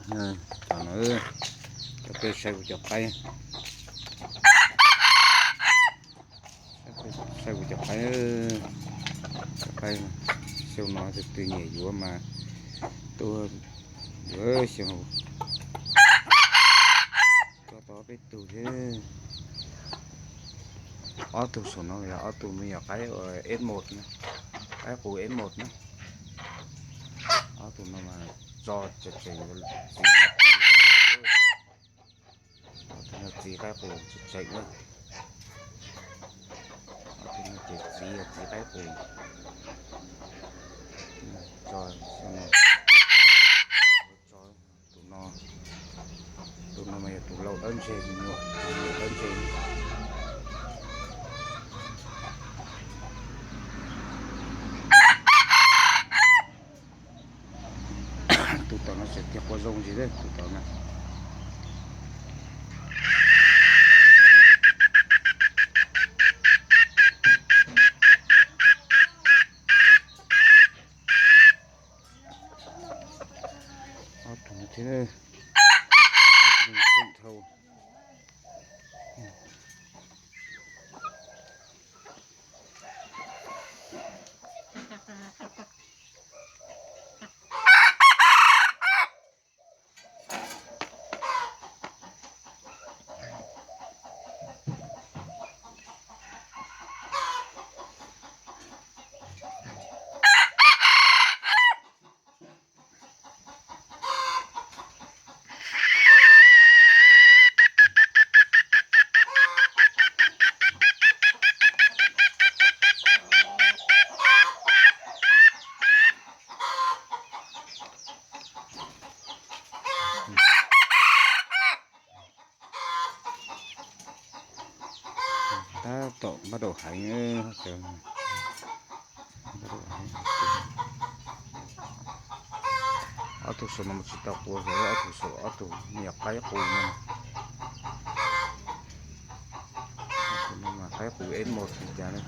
Tam no cov peb saib kuv cov qaib, saib kuv cov qaib, cov qaib, xyoo no tus twg nyiam yuav mas tuaj yuav xyoo no. Coj tau peb tug thiab. Ob tug saum no yog ob tug me nyuam qaib ua eb mos na, qaib qus eb mos na. Ob tug no mas tso tseem tseem, txiv, ob tug no txiv qaib qus tseem tseem na. Ob tug no ces txiv, txiv qaib qus. Tso, tso, tus no, tus no mas yog tus lau dawb ntseg, tus no dawb ntseg. Tus tom no tseem tiag qua zoo ntsis, tus tom no. Ob tug no thiab, ob tug no tseem dhau. Tab tom npaj daum heev. Ob tug saum no mas tsis tau qua, ob tug saum, ob tug me nyuam qaib qus no. Ob tug no mas qaib qus eb mos li cas ne.